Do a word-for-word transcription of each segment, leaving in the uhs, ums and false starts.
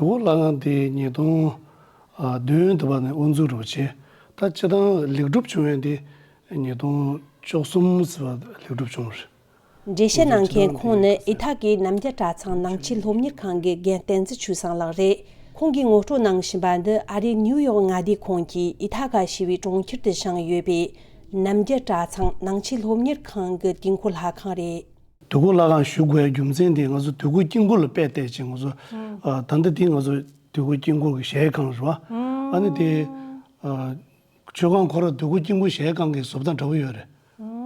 དུ་ཁོ་ལྷ་ཁང་དེ་ཉིས་སྟོང་བདུན་དུ་བ་ནས་དབུ་འཛུགས་རུ་བྱས། ད་སྤྱི་བཏང་ལེགས་གྲུབ་བྱུང་བའི་དེ་ཉིས་སྟོང་བཅུ་གསུམ་ཙམ་ལེགས་གྲུབ་བྱུང་བ་རེད། འགྲེལ་བཤད་གནང་མཁན་ཁོང་ནི་ཨི་ཐ་གའི་རྣམ་རྒྱལ་གྲྭ་ཚང་ནང་ཆོས་སློབ་གཉེར་ཁང་གི་རྒན་བསྟན་འཛིན་ཆོས་བཟང་ལགས་རེད། ཁོང་གིས་ངོ་སྤྲོད་གནང་བཞིན་པ་འདི་ཨ་རིའི་ནིའུ་ཡོག་མངའ་སྡེའི་ཁོངས་ཀྱི་ཨི་ཐ་ག་ཞེས་པའི་གྲོང་ཁྱེར་དུ་བཞེངས་ཡོད་པའི་རྣམ་རྒྱལ་གྲྭ་ཚང་ནང་ཆོས་སློབ་གཉེར་ཁང་གི་དུས་འཁོར་ལྷ་ཁང་རེད། དུས་འཁོར་ལྷ་ཁང་ཞུ་དགོས་རྒྱུ་མཚན་དེ་ང་ཚོ་དུས་འཁོར་དཀྱིལ་འཁོར་ལ་དཔེ་བལྟས་ཅིང་ང་ཚོ་ཨ་ད་ལྟ་དེ་ང་ཚོ་དུས་འཁོར་དཀྱིལ་འཁོར་གྱི་གཞལ་ཡས་ཁང་རེད་བ། ཨ་ནི་དེ་ཨ་མཆོད་ཁང་ཁོ་ར་དུས་འཁོར་དཀྱིལ་འཁོར་གཞལ་ཡས་ཁང་གི་བཟོ་ལྟ་འདྲ་བོ་ཡོད་རེད།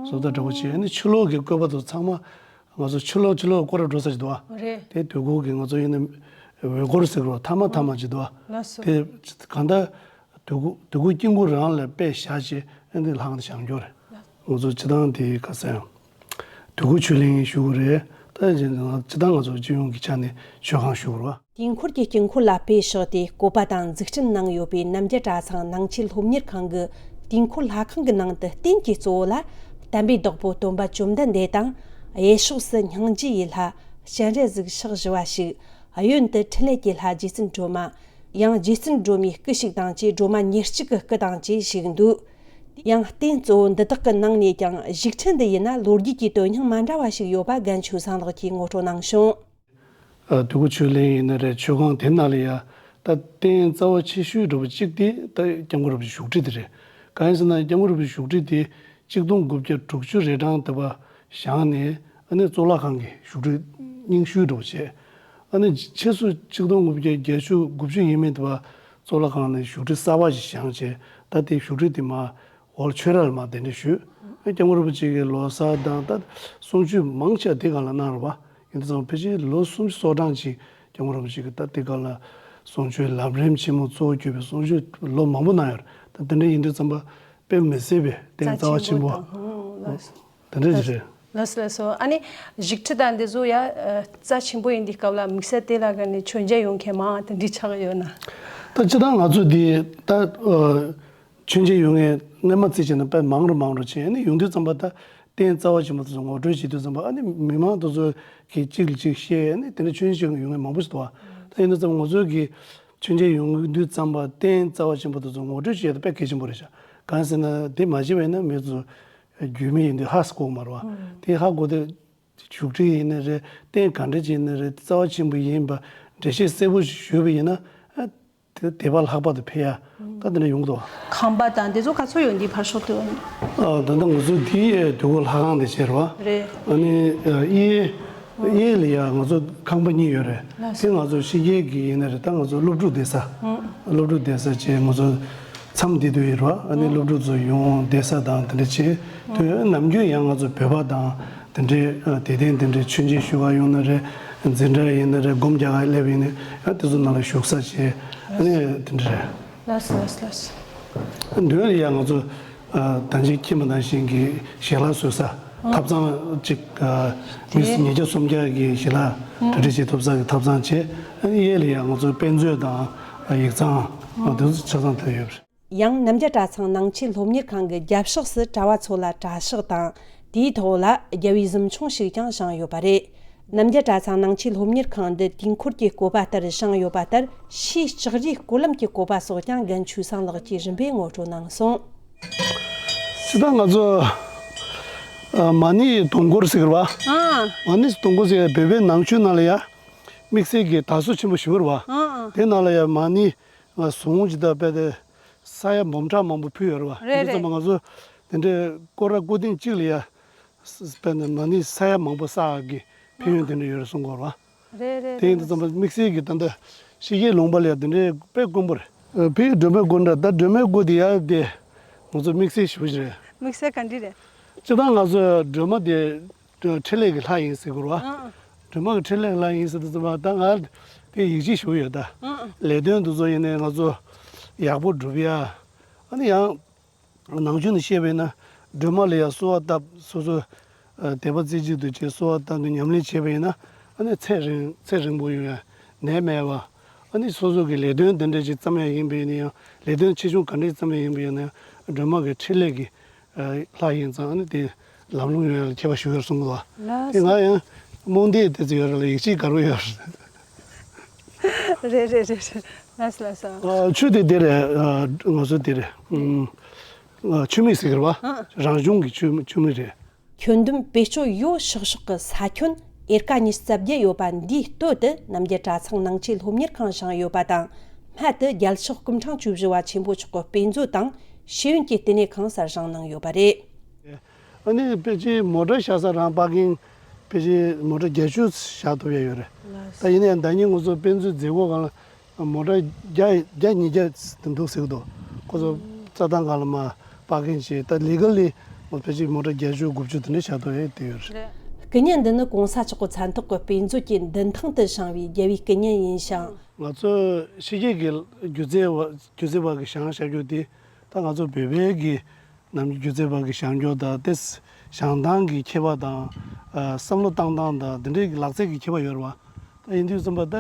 བཟོ་ལྟ་འདྲ་བོ་བྱས། ཨ་ནི་ཕྱི་ལོགས་ཀྱི་བཀོད་པ་དང་ཚང་མ་ང་ཚོ་ཕྱི་ལོགས་ཕྱི་ལོགས་སྐོར་ར་འགྲོ་ས་ཅིག་འདུག་ཨ། རེད། དེ་དུས་འཁོར་གྱི་ང་ཚོ་ཡིན་ན་འོད་སྐོར་ཟེར་གི་རེད་བ། ཐ་མ་ཐ་མ་ཅིག་འདུག་ཨ། ལགས་སོ། དེ་གང་ལྟར་དུས་འཁོར་དུས་འཁོར་དཀྱིལ་འཁོར་རང་ལ་དཔེ་བཞག་བྱས་ཨ་ནི་ལྷ་ཁང་དེ་བཞེངས་རྒྱུ་རེད། ང་ཚོ་སྤྱི་བཏང་དེ་ག་ས་ཡང་དུས་འཁོར་ཆོས་གླིང་ཞུ་གི་རེད། ད་སྤྱི་བཏང་ང་ཚོ་སྤྱི་ཡོངས་ཀྱི་ཆ་ནས་མཆོད་ཁང་ཞུ་གི་རེད་བ། དུས་འཁོར་གྱི་དཀྱིལ་འཁོར་ལ་དཔེ་བཞག་སྟེ་བཀོད་པ་དང་འཛུགས་སྐྲུན་གནང་ཡོད་པའི་རྣམ་རྒྱལ་གྲྭ་ཚང་ནང་ཆོས་སློབ་གཉེར་ཁང་གི་དུས་འཁོར་ལྷ་ཁང་གི་ནང་དུ་རྟེན་གྱི་གཙོ་བོ་ལ་དམ་པའི་བདག་པོ་སྟོན་པ་བཅོམ་ལྡན་འདས་དང་། གཡས་ཕྱོགས་སུ་སྙིང་རྗེ་ཡི་ལྷ་སྤྱན་རས་གཟིགས་ཕྱག་བཞི་པ་ཞིག་གཡོན་དུ་འཕྲིན་ལས་ཀྱི་ལྷ་རྗེ་བཙུན་སྒྲོལ་མ། ཡང་རྗེ་བཙུན་སྒྲོལ་མའི་སྐུ་ཞིག་དང་བཅས་སྒྲོལ་མ་ཉེར་གཅིག་གི་སྐུ་དང་བཅས་བཞུགས་འདུག་ཡང་རྟེན་གཙོ་བོ་འདི་དག་གི་ནང་ནས་ཀྱང་བཞུགས་ཁྲི་འདི་ཡིན་ན་ལོ་རྒྱུས་ཀྱི་དོན་སྙིང་མ་འདྲ་བ་ཞིག་ཡོད་པ་རྒན་ཆོས་བཟང་ལགས་ཀྱིས་ངོ་སྤྲོད་གནང་བྱུང་། ཨ། དུས་འཁོར་ཆོས་གླིང་ཡིན་ན་རེད། མཆོད་ཁང་དེ་ནང་ལ་ཡ་ད་རྟེན་རྩ་བ་ཆེ་ཤོས་འདྲ་བོ་གཅིག་དེ་ད་སྐྱབས་མགོན་རིན་པོ་ཆེའི་བཞུགས་ཁྲི་དེ་རེད། གང་ཡིན་ཟེར་ན་སྐྱབས་མགོན་རིན་པོ་ཆེའི་བཞུགས་ཁྲི་དེ་གཅིག་སྟོང་དགུ་བརྒྱ་དྲུག་ཅུ་རེ་གྲངས་དུ་བ་བཞེངས་ནས་ཨ་ནི་གཙུག་ལག་ཁང་གི་བཞུགས་ཁྲི་རྙིང་ཤོས་འདྲ་བོ་བྱས། ཨ་ནི་ཕྱིས་སུ་གཅིག་སྟོང་དགུ་བརྒྱ་བརྒྱད་ཅུ་དགུ་བཅུ་ཡས་མས་དུ་བ་གཙུག་ལག་ཁང་ནས་བཞུགས་ཁྲི་གསར་པ་ཞིག་བཞེངས་བྱས། ད་དེ་བཞུགས་ཁྲི་དེ་མ་འོག་ལ་ཆོས་ར་ལ་མ་གདན་འདྲེན་ཞུས། སྐྱབས་མགོན་རིན་པོ་ཆེ་གི་ལོ་གསར་དང་ད་གསུང་ཆོས་མང་ཆེ་བ་དེ་སྒང་ལ་གནང་རེད་བ། ཡིན་དུས་ཙང་ཕལ་ཆེར་ལོ་སུམ་ཅུ་སོ་གྲངས་ཅིག་སྐྱབས་མགོན་རིན་པོ་ཆེ་གི་ད་དེ་སྒང་ལ་གསུང་ཆོས་ལམ་རིམ་ཆེན་མོ་གཙོ་བོ་གྱུར་པའི་གསུང་ཆོས་ལོ་མང་པོ་གནང་ཡོད་རེད། ད་དེ་འདྲ་ཡིན་དུས་ཙམ་པ་དཔེ་མི་སྲིད་པའི་རྟེན་རྩ་བ་ཆེན་པོ་དང་། ལགས། དེ་འདྲ་ཞིག་རེད། ལགས་སོ། ལགས་སོ། ཨ་ནི་བཞུགས་ཁྲི་དང་འདི་ཚོ་ཡ་རྩ་ཆེན་པོ་ཡིན་དུས་སྐབས་ལ་དམིགས་བསལ་དེ་ལ་དགའ་ནས་མཆོད་མཇལ་ཡོང་མཁན་མང་དེ་འདྲ་ཆགས་ཡོད་ན། ད་སྤྱིར་བཏང་ང་ཚོ་འདི་ད་མཆོད་མཇལ་ཡོང་མཁན་སྔོན་མ་བརྩིས་བྱས་ན་དཔེ་མང་རུ་མང་རུ་ཕྱིན། ཨ་ནི་ཡོང་དུས་ཙམ་པ་ད་རྟེན་རྩ་བ་ཆེན་པོ་དེ་ཚོ་ངོ་སྤྲོད་བྱེད་དུས་ཙམ་པ་ཨ་ནི་མི་མང་དེ་ཚོ་གིས་གཅིག་ལ་གཅིག་བཤད། ཨ་ནི་དེ་འདྲ་མཆོད་མཇལ་ཡོང་མཁན་མང་པོ་ཞིག་འདུག་བ། ད་ཡིན་དུས་ཙམ་ང་ཚོ་གིས་མཆོད་མཇལ་ཡོང་དུས་ཙམ་པ་རྟེན་རྩ་བ་ཆེན་པོ་དེ་ཚོ་ངོ་སྤྲོད་བྱེད་ཡ་དེ་དཔེ་གལ་ཆེན་པོ་རེད་ཤག་གང་ཟེར་ན་དེ་མ་བྱས་པ་ཡིན་ན་མི་ཚོ་རྒྱུས་མེད་ཡིན་དུས་ཧ་སེ་གོ་གི་མ་རེད་བ། དེ་ཧ་གོ་དུས་བཞུགས་ཁྲི་ཡིན་ནའི་རེད། རྟེན་ག་འདྲ་ཅིག་ཡིན་ནའི་རེད། རྩ་བ་ཆེན་པོ་ཡིན་པ་འགྲེལ་བཤད་གསལ་པོ་ཞིག་ཞུས་པ་ཡིན་ན་ཨ་དེ་དད་པ་ལྷག་པ་དེ་འཕེལ་ཡ་ད་དེ་འདྲ་ཡོང་གི་འདུག་ཁང་པ་དང་དེ་ཚོ་ག་ཚོད་ཡོད་འདི་ཕར་ཕྱོགས་དུ། ཨ་ད་ལྟ་ང་ཚོ་དེའི་དུས་འཁོར་ལྷ་ཁང་དེ་བྱས་རེད་བ། རེད། ཨ་ནི་ཨ་གཡས་གཡས་ལ་ཡ་ང་ཚོ་ཁང་པ་གཉིས་ཡོད་རེད། ལགས་སོ། དེ་ང་ཚོ་ཕྱི་རྒྱལ་གྱི་ཡིན་ན་རེད། ད་ང་ཚོ་སློབ་ཕྲུག་བསྡད་ས། སློབ་ཕྲུག་བསྡད་ས་བྱས་ང་ཚོ་མཚམས་འདི་དུ་ཡོད་རེད་བ། ཨ་ནི་སློབ་ཕྲུག་ཚོ་ཡོང་བསྡད་ས་དང་དེ་འདྲ་བྱས་དུས་ནམ་རྒྱུན་ཡང་ང་ཚོ་བོད་པ་དང་དེ་འདྲའི་ཨ་དད་ལྡན་དེ་འདྲའི་མཆོད་མཇལ་ཞུ་ག་ཡོང་ན་རེད། འཛིན་གྲྭ་ཡིན་ན་རེད། སྒོམ་རྒྱག་ག་སླེབས་ཡིན་ན་ཡང་དེ་ཚོ་ནང་ལ་བཞུགས་ས་བྱས་ཨ་ནི་དེ་འདྲ་རེད། ལགས་སོ། ལགས་སོ། ལགས་སོ། མདུན་ལ་ཡང་ང་ཚོ་ཨ་ད་ཅི་ཁྱིམ་པ་ནང་བཞིན་གྱི་ཞལ་ལག་བཟོ་ས་ཐབ་ཚང་གཅིག་ཨ་མི་ཉིས་བརྒྱ་སུམ་བརྒྱ་གི་ཞལ་ལག་གྲ་སྒྲིག་བྱེད་ཐུབ་ས་གི་ཐབ་ཚང་བྱས། ཨ་ནི་གཡས་ལ་ཡང་ང་ཚོ་དཔེ་མཛོད་དང་ཡིག་ཚང་ཨ་དེ་ཚོ་ཆ་ཚང་དེ་ཡོད་རེད། ཡང་རྣམ་རྒྱལ་གྲྭ་ཚང་ནང་ཆོས་སློབ་གཉེར་ཁང་གི་རྒྱབ་ཕྱོགས་སུ་གྲྭ་བ་ཚོ་ལ་གྲྭ་ཤག་དང་དེའི་ཐོག་ལ་རྒྱལ་བའི་གཟིམ་ཆུང་ཞིག་ཀྱང་བཞེངས་ཡོད་པ་རེད། རྣམ་རྒྱལ་གྲྭ་ཚང་ནང་ཆོས་སློབ་གཉེར་ཁང་འདི་དུས་འཁོར་གྱི་བཀོད་པ་ལྟར་བཞེངས་ཡོད་པ་ལྟར་ཕྱིའི་ལྕགས་རིའི་སྐོར་ལམ་གྱི་བཀོད་པ་སོགས་ཀྱང་རྒན་ཆོས་བཟང་ལགས་ཀྱིས་རིམ་པས་ངོ་སྤྲོད་གནང་སོང་། སྤྱིར་བཏང་ང་ཚོ་ཨ་མ་ཎི་སྡོང་སྐོར་ཟེར་གི་རེད་བ། ཨང་། མ་ཎི་སྡོང་སྐོར་ཟེར་བོད་པའི་ནང་ཆོས་ནང་ལ་ཡ་དམིགས་བསལ་གྱི་དར་སྲོལ་ཆེན་པོ་ཞིག་ཡོད་རེད་བ། ཨང་ཨང་། དེ་ནང་ལ་ཡ་མ་ཎི་ཟུང་ཇི་ལྟར་སྤེལ་ཏེ་ས་ཡ་འབུམ་ཕྲག་མང་པོ་ཕུལ་ཡོད་རེད་བ། རེད་རེད། འདི་ཙམ་པ་ང་ཚོ་དེ་འདྲའི་སྐོར་ར་སྐོར་ཐེངས་གཅིག་ལ་ཡ་དཔེར་ན་མ་ཎི་ས་ཡ་མང་པོ་བསགས་ཀྱི་ཕན་ཡོན་དེ་འདྲ་ཡོད་རེད་གསུང་གི་ཡོད་རེད་བ། རེད་རེད། དེ་ཡིན་དུས་ཙམ་པ་དམིགས་བསལ་གྱི་ད་ལྟ་ཕྱི་རྒྱལ་ལུང་པ་ལ་ཡ་དེ་འདྲའི་དཔེ་དཀོན་པོ་རེད། ཨ་ཕའི་སྒྲོལ་མའི་སྒོ་འདྲ་ད་སྒྲོལ་མའི་སྒོ་དེ་ཡ་དེ་ང་ཚོ་དམིགས་བསལ་ཞེ་པོ་ཞིག་རེད། དམིགས་བསལ་ག་འདྲ་རེད། སྤྱིར་བཏང་ང་ཚོ་སྒྲོལ་མ་དེ་འཕྲིན་ལས་ཀྱི་ལྷ་ཡིན་ཟེར་གི་རེད་བ། ཨང་། སྒྲོལ་མ་གི་འཕྲིན་ལས་ཀྱི་ལྷ་ཡིན་ཟེར་དུས་ཙམ་པ་ད་ང་དེ་ཡིད་ཆེས་ཞེ་པོ་ཡོད་ད། ཨང་ཨང་། ལས་དོན་དེ་ཚོ་ཡིན་ནའི་ང་ཚོ་ཡག་པོ་སྒྲུབ་ཡ། ཨ་ནི་ཡང་ནང་ཆོས་ནས་བཤད་པ་ཡིན་ན་སྒྲོལ་མ་ལ་ཡ་གསོལ་བ་བཏབ། སོ་སོ་ཨ་དད་པ་རྩེ་གཅིག་ཏུ་བྱས་གསོལ་བ་བཏབ་ནས་ཉམས་ལེན་བྱས་པ་ཡིན་ན་ཨ་ནི་ཚེ་རིང་ཚེ་རིང་པོ་ཡོང་ཡ། ནད་མེད་པ། ཨ་ནི་སོ་སོ་གི་ལས་དོན་འདི་འདྲ་ཅིག་བརྩམ་ཡ་ཡིན་པ་ཡིན་ན་ཡང་ལས་དོན་ཆེ་ཆུང་ག་འདྲ་བརྩམ་ཡ་ཡིན་པ་ཡིན་ན་ཡང་སྒྲོལ་མ་གི་འཕྲིན་ལས་ཀྱི་ཨ་ལྷ་ཡིན་ཙང་ཨ་ནི་དེ་ལམ་ལྷོང་ཡོང་ཡ་ལ་ཁྱད་པར་ཞེ་པོ་ཡོད་གསུང་གི་འདུག་ལགས་སོ། དེ་ང་ཡང་རྨོངས་དད་དེ་ཚོ་ཡོད་རེད་ལ་ཡིད་ཆེས་དགའ་པོ་ཡོད་རེད། རེད་རེད་རེད་རེད། ལགས་སོ་ལགས་སོ། ཨ། ཆོས་དེ་དེ་རེད། ཨ། ང་ཚོ་དེ་རེད། ཨུམ། ཨ། ཆོས་མིག་ཟེར་གི་རེད་བ། ཨ། རང་གཞུང་གི་ཆོས་ཆོས་མིག་རེད། ཁྱོན་བསྡོམས་བེད་སྤྱོད་ཡོད་ཤག་ཤག་གི་ས་ཁྱོན་ཨེར་ཀ་ཉི་ཤུ་རྩ་བརྒྱད་ཡོད་པ་འདིའི་སྟོད་དུ་རྣམ་རྒྱལ་གྲྭ་ཚང་ནང་ཆོས་སློབ་གཉེར་ཁང་བཞེངས་ཡོད་པ་དང་། སྨད་དུ་རྒྱལ་མཆོག་སྐུ་ཕྲེང་བཅུ་བཞི་པ་ཆེན་པོ་མཆོག་གི་དཔེ་མཛོད་དང་ཤེས་ཡོན་གྱི་བསྟི་གནས་ཁང་གསར་བཞེངས་གནང་ཡོད་པ་རེད། ཨ་ནི་ཕལ་ཆེར་མོ་ཊ་བཞག་ས་རང་པར་ཀིང་ཕལ་ཆེར་མོ་ཊ་བརྒྱད་ཅུ་བཞག་ཐུབ་ཡ་ཡོད་རེད། ད་ཡིན་ནའང་ཟླ་ཉིན་ང་ཚོ་དཔེ་མཛོད་མཛད་སྒོ་སྒང་ལ་མོ་ཊ་བརྒྱ་བརྒྱ་ཉིས་བརྒྱ་དེ་འདུག་ཟེར་གི་འདུག་ཁོ་ཚོ་རྩྭ་ཐང་སྒང་ལ་མར་པར་ཀིང་བྱས། ད་ལི་གལ་ལི་ང་ཚོ་ཕལ་ཆེར་མོ་ཊ་བརྒྱད་ཅུ་དགུ་བཅུ་དེ་འདྲ་བཞག་ཐུབ་ཡ་དེ་ཡོད་རེད། སྐུ་བརྙན་འདི་ནི་གོང་ས་མཆོག་གི་མཚན་ཐོག་གི་དཔེ་མཛོད་ཀྱི་མདུན་ཐང་དུ་བཞེངས་པའི་རྒྱལ་བའི་སྐུ་བརྙན་ཡིན་ཞིང་། ང་ཚོ་ཕྱི་རྒྱལ་གྱི་སྒྱུ་རྩལ་བ་སྒྱུ་རྩལ་བ་གི་བཞེངས་བཞག་རྒྱུ་དེ་ད་ང་ཚོ་བོད་པའི་གི་ནམ་རྒྱུན་སྒྱུ་རྩལ་བ་གི་བཞེངས་སྐྱོར་དང་དེ་བཞེངས་སྟངས་ཀྱི་ཁྱད་པར་དང་། ཨ། བསམ་བློ་བཏང་སྟངས་དང་དེ་འདྲའི་གི་ལག་རྩལ་གྱི་ཁྱད་པར་ཡོད་རེད་བ། ད་ཡིན་དུས་ཙམ་པ་ད་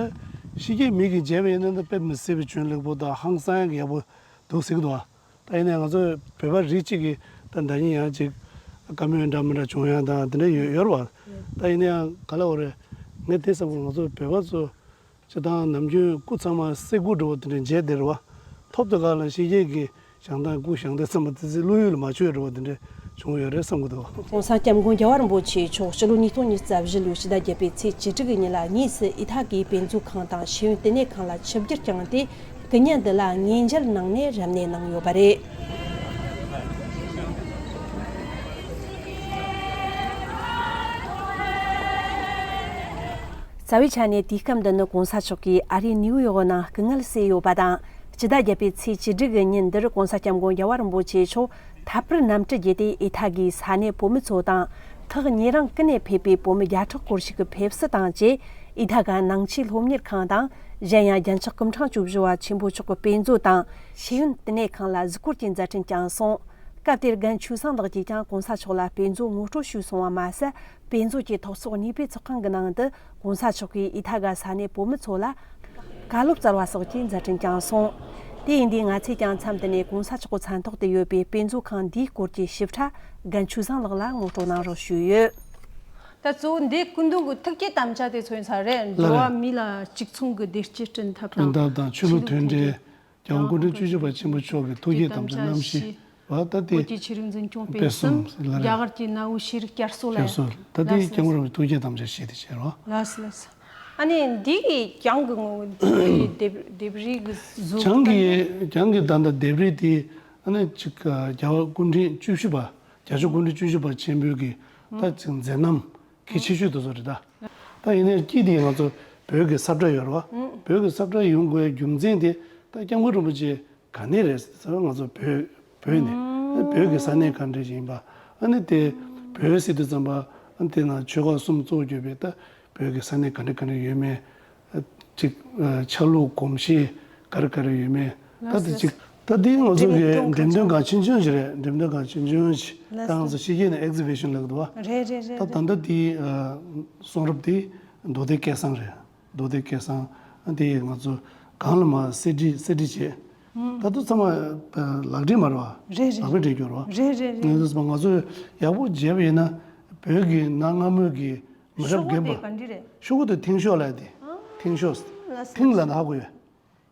ཕྱི་རྒྱལ་མི་གིས་མཇལ་བ་ཡིན་ན་ད་དཔེ་མི་སྲིད་པའི་འཇོན་ལེགས་པོ་དང་ཧང་སང་ཡག་པོ་འདུག་ཟེར་གི་འདུག་བ། ད་ཡིན་ནའང་ང་ཚོ་བོད་པ་རིགས་གཅིག་གིས་ད་ཟླ་ཉིན་ཡང་ཅིག་བཀའ་མོལ་འདྲ་མི་འདྲ་བྱུང་ཡ་དང་དེ་འདྲ་ཡོད་ཡོད་རེད་བ། ད་ཡིན་ནའང་ག་ལ་འོ་རེད། ངས་དེ་བསམ་གི། ང་ཚོ་བོད་པ་ཚོ་སྤྱིར་བཏང་ནམ་རྒྱུན་སྐུ་ཚང་མ་གསེར་སྐུ་འདྲ་བོ་དེ་འདྲ་མཇལ་བསྡད་རེད་བ། ཐོབ་དུས་སྒང་ལ་ཕྱི་རྒྱལ་གྱི་བཞེངས་སྟངས། སྐུ་བཞེངས་དུས་ཙམ་པ་ཏོག་ཙམ་བློ་ཡུལ་ལ་མ་ཆུད་འདྲ་བོ་དེ་འདྲ་བྱུང་ཡོད་རེད་བསམ་གྱི་འདུག ༸གོང་ས་༸སྐྱབས་མགོན་རྒྱལ་བ་རིན་པོ་ཆེ་མཆོག་ཕྱི་ལོ་ཉིས་སྟོང་ཉི་ཤུ་རྩ་བཞི་ལོའི་ཕྱི་ཟླ་བརྒྱད་པའི་ཚེས་བཅུ་དྲུག་གི་ཉིན་ལ་དངོས་སུ་ཨི་ཐ་གའི་དཔེ་མཛོད་ཁང་དང་ཤེས་ཡོན་བསྟི་གནས་ཁང་ལ་ཆིབས་བསྒྱུར་བསྐྱངས་ཏེ། སྐུ་བརྙན་འདི་ལ་སྙན་འཇེབས་གནང་ནས་རབ་གནས་གནང་ཡོད་པ་རེད། རྩ་བའི་ཆ་ནས་དུས་སྐབས་འདི་ནི་གོང་ས་མཆོག་གིས་ཨ་རིའི་ནིའུ་ཡོག་ནང་སྐུ་ངལ་གསོས་ཡོད་པ་དང་། སྤྱི་ཟླ་བརྒྱད་པའི་ཚེས་བཅུ་དྲུག་གི་ཉིན་འདིར་གོང་ས་༸སྐྱབས་མགོན་རྒྱལ་བ་རིན་པོ་ཆེ་མཆོག་ཐད་པར་གནམ་གྲུ་བརྒྱུད་དེ་ཨི་ཐ་གའི་ས་གནས་བོད་མི་ཚོ་དང་། ཐག་ཉེ་རིང་ཀུན་ནས་ཕེབས་པའི་བོད་མི་བརྒྱ་ཕྲག་སྐོར་ཞིག་གི་ཕེབས་བསུ་དང་བཅས། ཨི་ཐ་ག་ནང་ཆོས་སློབ་གཉེར་ཁང་དང་། གཞན་ཡང་རྒྱལ་མཆོག་སྐུ་ཕྲེང་བཅུ་བཞི་པ་ཆེན་པོ་མཆོག་གི་དཔེ་མཛོད་དང་ཤེས་ཡོན་བསྟི་གནས་ཁང་ལ་གཟིགས་སྐོར་གྱི་མཛད་འཕྲིན་བསྐྱངས་སོང་། སྐབས་དེར་རྒན་ཆོས་བཟང་ལགས་ཀྱིས་ཀྱང་གོང་ས་མཆོག་ལ་དཔེ་མཛོད་ངོ་སྤྲོད་ཞུས་སོང་བ་མ་ཟད། དཔེ་མཛོད་ཀྱི་ཐོག་ཚོགས་གཉིས་པའི་ཚོགས་ཁང་གི་ནང་དུ་གོང་ས་མཆོག་གིས་ཨི་ཐ་ག་ས་གནས་བོད་མི་ཚོ་ལ་བཀའ་སློབ་སྩལ་བ་སོགས་ཀྱི་མཛད་འཕྲིན་བསྐྱངས་སོང་། དེ་ཡིན་དུས་ང་ཚོས་ཀྱང་མཚམས་འདི་ནས་གོང་ས་མཆོག་གི་མཚན་ཐོག་ཏུ་ཡོད་པའི་དཔེ་མཛོད་ཁང་འདིའི་སྐོར་གྱི་ཞིབ་ཕྲ་རྒན་ཆོས་བཟང་ལགས་ལ་ངོ་སྤྲོད་གནང་རོགས་ཞུས་ཡོད། ད་གཙོ་བོ་འདི་སྐུ་མདུན་གྱི་ཐུགས་བསྐྱེད་དམ་བཅའ་དེ་ཚོ་ཡིན་ས་རེད། ལགས་རེད། འགྲོ་བ་མི་ལ་གཅིག་མཚུངས་ཀྱི་བདེ་སྐྱིད་བསྐྲུན་ཐབས་དང་། བསྐྲུན་ཐབས་དང་། ཆོས་ལུགས་མཐུན་སྒྲིལ། སྐྱབས་མགོན་སྐུ་ཕྲེང་བཅུ་བཞི་པ་ཆེན་པོ་མཆོག་གི་ཐུགས་བསྐྱེད་དམ་བཅའ་རྣམ་བཞི། བ་ད་དེ། བོད་ཀྱི་ཆོས་རིག་འཛིན་སྐྱོང་སྤེལ་གསུམ། སྤེལ་གསུམ་ལ་རེད། རྒྱ་གར་གྱི་གནའ་བོའི་ཤེས་རིག་བསྐྱར་གསོ་ལ་རེད། བསྐྱར་གསོ། ད་དེ་ལགས་སོ། སྐྱབས་མགོན་རིན་པོ་ཆེ་ཐུགས་བསྐྱེད་དམ་བཅའ་བཞི་དེ་བྱས་རོགས། ལགས་སོ་ལགས་སོ། ཨ་ནི་འདི་གི་གྱང་གི་ངོ་བོ་འདི་ལྡེབས་ལྡེབས་རིས་གི་གཟུགས། གྱང་གི་གྱང་གི་ད་ལྟ་ལྡེབས་རིས་དེ་ཨ་ནི་ཅིག་རྒྱལ་བ་སྐུ་ཕྲེང་བཅུ་བཞི་པ། རྒྱལ་མཆོག་སྐུ་ཕྲེང་བཅུ་བཞི་པ་ཆེན་པོའི་གི་ད་ཅིག་མཛད་རྣམ་གལ་ཆེ་ཤོས་དེ་ཚོ་རེད་ད། ད་ཡིན་ནའི་དཀྱིལ་དེ་ང་ཚོ་བོད་ཀྱི་ས་བཀྲ་ཡོད་རེད་བ། བོད་ཀྱི་ས་བཀྲ་ཡོང་དགོས་རྒྱུ་མཚན་དེ་ད་སྐྱབས་མགོན་རིན་པོ་ཆེ་ག་ནས་རེད་ཟེར་ན་ང་ཚོ་བོད་བོད་ནས་བོད་ཀྱི་ས་གནས་ག་འདྲ་ཞིག་ཡིན་པ། ཨ་ནི་དེ་བོད་ཟེར་དུས་ཙམ་པ་ཨ་ནི་དེ་ན་ཆོལ་ཁ་གསུམ་གཙོ་བོ་གྱུར་པའི་ད་བོད་ཀྱི་ས་གནས་ག་འདྲ་ག་འདྲ་ཡོད་མེད། ཅིག་ཆ་ལུགས་གོམས་གཤིས་ག་རེ་ག་རེ་ཡོད་མེད། ད་དེ་ཅིག་ད་དེ་ང་ཚོ་གི་འགྲེམས་སྟོན་ཁང་ཆུང་ཆུང་ཞིག་རེད། འགྲེམས་སྟོན་ཁང་ཆུང་ཆུང་ཞིག་ད་ང་ཚོ་ཕྱི་རྒྱལ་ནས་ཨེག་ཛི་བི་ཤན་ལབ་འདུག་བ། རེད་རེད་རེད། ད་ད་ལྟ་དེ་གསུང་རབ་དེ་མདོ་སྡེ་སྐལ་བཟང་རེད། མདོ་སྡེ་སྐལ་བཟང་དེ་ང་ཚོ་གང་ལ་མ་གསེར་བྲིས་གསེར་བྲིས་བྱས། ད་དུང་ཚང་མ་ལག་བྲིས་མ་རེད་བ། རེད་རེད། ལག་པས་བྲིས་རྒྱུ་རེད་བ། རེད་རེད་རེད། ང་ཚོ་ང་ཚོས་ཡག་པོ་བྱས་པ་ཡིན་ན་བོད་ཀྱི་གནའ་སྔ་མོའི་གི་མི་རབས་རྒན་པ། ཤོག་གུ་དེ་ག་འདྲ་རེད། ཤོག་གུ་དེ་མཐིང་ཤོག་ལབ་དེ། ཨ། མཐིང་ཤོག་ལགས་སོ། མཐིང་ལབ་ན་ཧ་གོ་ཡོད།